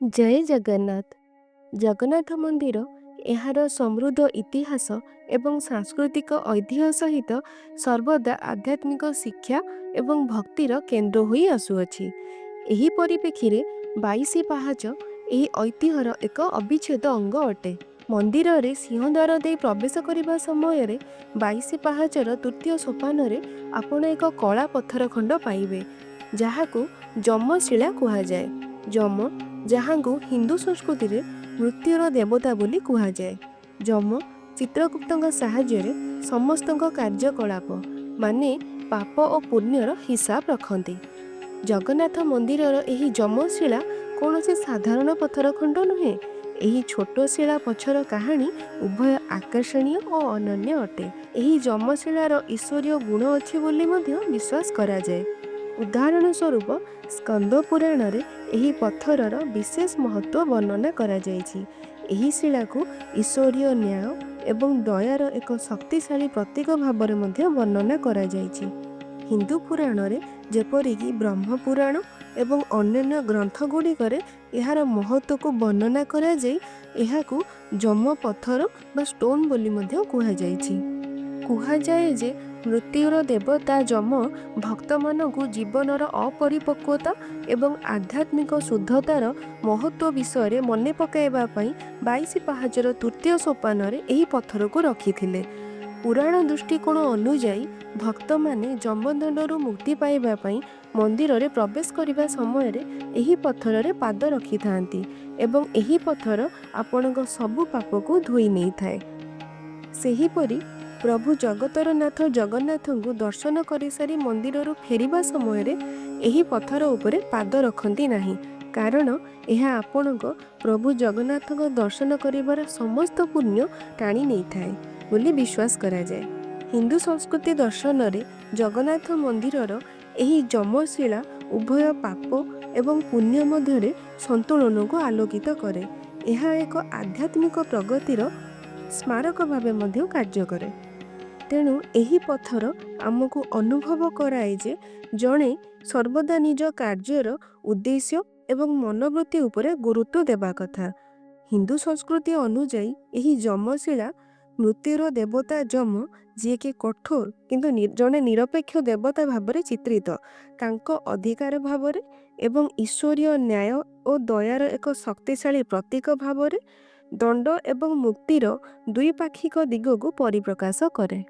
ଜୟ ଜଗନ୍ନାଥ। ଜଗନ୍ନାଥ ମନ୍ଦିର ଏହାର ସମୃଦ୍ଧ ଇତିହାସ ଏବଂ ସାଂସ୍କୃତିକ ଐତିହ୍ୟ ସହିତ ସର୍ବଦା ଆଧ୍ୟାତ୍ମିକ ଶିକ୍ଷା ଏବଂ ଭକ୍ତିର କେନ୍ଦ୍ର ହୋଇ ଆସୁଅଛି। ଏହି ପରିପ୍ରେକ୍ଷୀରେ 22 ପାହାଚ ଏହି ଐତିହ୍ୟର ଏକ ଅବିଚ୍ଛେଦ ଅଙ୍ଗ ଅଟେ। ମନ୍ଦିରରେ ସିଂହଦ୍ୱାର ଦେଇ ପ୍ରବେଶ କରିବା ସମୟରେ 22 ପାହାଚର ତୃତୀୟ ସୋପାନରେ ଆପଣ ଏକ କଳା ପଥର ଖଣ୍ଡ ପାଇବେ, ଯାହାକୁ ଯମଶିଳା କୁହାଯାଏ। ଯମ, ଯାହାଙ୍କୁ ହିନ୍ଦୁ ସଂସ୍କୃତିରେ ମୃତ୍ୟୁର ଦେବତା ବୋଲି କୁହାଯାଏ। ଯମ ଚିତ୍ରଗୁପ୍ତଙ୍କ ସାହାଯ୍ୟରେ ସମସ୍ତଙ୍କ କାର୍ଯ୍ୟକଳାପ, ମାନେ ପାପ ଓ ପୁଣ୍ୟର ହିସାବ ରଖନ୍ତି। ଜଗନ୍ନାଥ ମନ୍ଦିରର ଏହି ଯମଶିଳା କୌଣସି ସାଧାରଣ ପଥର ଖଣ୍ଡ ନୁହେଁ। ଏହି ଛୋଟ ଶିଳା ପଛର କାହାଣୀ ଉଭୟ ଆକର୍ଷଣୀୟ ଓ ଅନନ୍ୟ ଅଟେ। ଏହି ଯମଶିଳାର ଈଶ୍ୱରୀୟ ଗୁଣ ଅଛି ବୋଲି ମଧ୍ୟ ବିଶ୍ୱାସ କରାଯାଏ। ଉଦାହରଣ ସ୍ୱରୂପ, ସ୍କନ୍ଦ ପୁରାଣରେ ଏହି ପଥରର ବିଶେଷ ମହତ୍ତ୍ୱ ବର୍ଣ୍ଣନା କରାଯାଇଛି। ଏହି ଶିଳାକୁ ଈଶ୍ୱରୀୟ ନ୍ୟାୟ ଏବଂ ଦୟାର ଏକ ଶକ୍ତିଶାଳୀ ପ୍ରତୀକ ଭାବରେ ମଧ୍ୟ ବର୍ଣ୍ଣନା କରାଯାଇଛି। ହିନ୍ଦୁ ପୁରାଣରେ, ଯେପରିକି ବ୍ରହ୍ମ ପୁରାଣ ଏବଂ ଅନ୍ୟାନ୍ୟ ଗ୍ରନ୍ଥଗୁଡ଼ିକରେ, ଏହାର ମହତ୍ତ୍ୱକୁ ବର୍ଣ୍ଣନା କରାଯାଇ ଏହାକୁ ଯମ ପଥର ବା ଷ୍ଟୋନ୍ ବୋଲି ମଧ୍ୟ କୁହାଯାଇଛି। କୁହାଯାଏ ଯେ ମୃତ୍ୟୁର ଦେବତା ଯମ ଭକ୍ତମାନଙ୍କୁ ଜୀବନର ଅପରିପକ୍ୱତା ଏବଂ ଆଧ୍ୟାତ୍ମିକ ଶୁଦ୍ଧତାର ମହତ୍ତ୍ୱ ବିଷୟରେ ମନେ ପକାଇବା ପାଇଁ 22 ପାହାଚର ତୃତୀୟ ସୋପାନରେ ଏହି ପଥରକୁ ରଖିଥିଲେ। ପୁରାଣ ଦୃଷ୍ଟିକୋଣ ଅନୁଯାୟୀ, ଭକ୍ତମାନେ ଯମଦଣ୍ଡରୁ ମୁକ୍ତି ପାଇବା ପାଇଁ ମନ୍ଦିରରେ ପ୍ରବେଶ କରିବା ସମୟରେ ଏହି ପଥରରେ ପାଦ ରଖିଥାନ୍ତି ଏବଂ ଏହି ପଥର ଆପଣଙ୍କ ସବୁ ପାପକୁ ଧୋଇ ନେଇଥାଏ। ସେହିପରି ପ୍ରଭୁ ଜଗତର ନାଥ ଜଗନ୍ନାଥଙ୍କୁ ଦର୍ଶନ କରିସାରି ମନ୍ଦିରରୁ ଫେରିବା ସମୟରେ ଏହି ପଥର ଉପରେ ପାଦ ରଖନ୍ତି ନାହିଁ, କାରଣ ଏହା ଆପଣଙ୍କ ପ୍ରଭୁ ଜଗନ୍ନାଥଙ୍କ ଦର୍ଶନ କରିବାର ସମସ୍ତ ପୁଣ୍ୟ ଟାଣି ନେଇଥାଏ ବୋଲି ବିଶ୍ୱାସ କରାଯାଏ। ହିନ୍ଦୁ ସଂସ୍କୃତି ଦର୍ଶନରେ ଜଗନ୍ନାଥ ମନ୍ଦିରର ଏହି ଯମଶିଳା ଉଭୟ ପାପ ଏବଂ ପୁଣ୍ୟ ମଧ୍ୟରେ ସନ୍ତୁଳନକୁ ଆଲୋକିତ କରେ। ଏହା ଏକ ଆଧ୍ୟାତ୍ମିକ ପ୍ରଗତିର ସ୍ମାରକ ଭାବେ ମଧ୍ୟ କାର୍ଯ୍ୟ କରେ। ତେଣୁ ଏହି ପଥର ଆମକୁ ଅନୁଭବ କରାଏ ଯେ ଜଣେ ସର୍ବଦା ନିଜ କାର୍ଯ୍ୟର ଉଦ୍ଦେଶ୍ୟ ଏବଂ ମନୋବୃତ୍ତି ଉପରେ ଗୁରୁତ୍ୱ ଦେବା କଥା। ହିନ୍ଦୁ ସଂସ୍କୃତି ଅନୁଯାୟୀ, ଏହି ଯମଶିଳା ମୃତ୍ୟୁର ଦେବତା ଯମ, ଯିଏକି କଠୋର କିନ୍ତୁ ଜଣେ ନିରପେକ୍ଷ ଦେବତା ଭାବରେ ଚିତ୍ରିତ, ତାଙ୍କ ଅଧିକାର ଭାବରେ ଏବଂ ଈଶ୍ୱରୀୟ ନ୍ୟାୟ ଓ ଦୟାର ଏକ ଶକ୍ତିଶାଳୀ ପ୍ରତୀକ ଭାବରେ ଦଣ୍ଡ ଏବଂ ମୁକ୍ତିର ଦ୍ୱିପାକ୍ଷିକ ଦିଗକୁ ପରିପ୍ରକାଶ କରେ।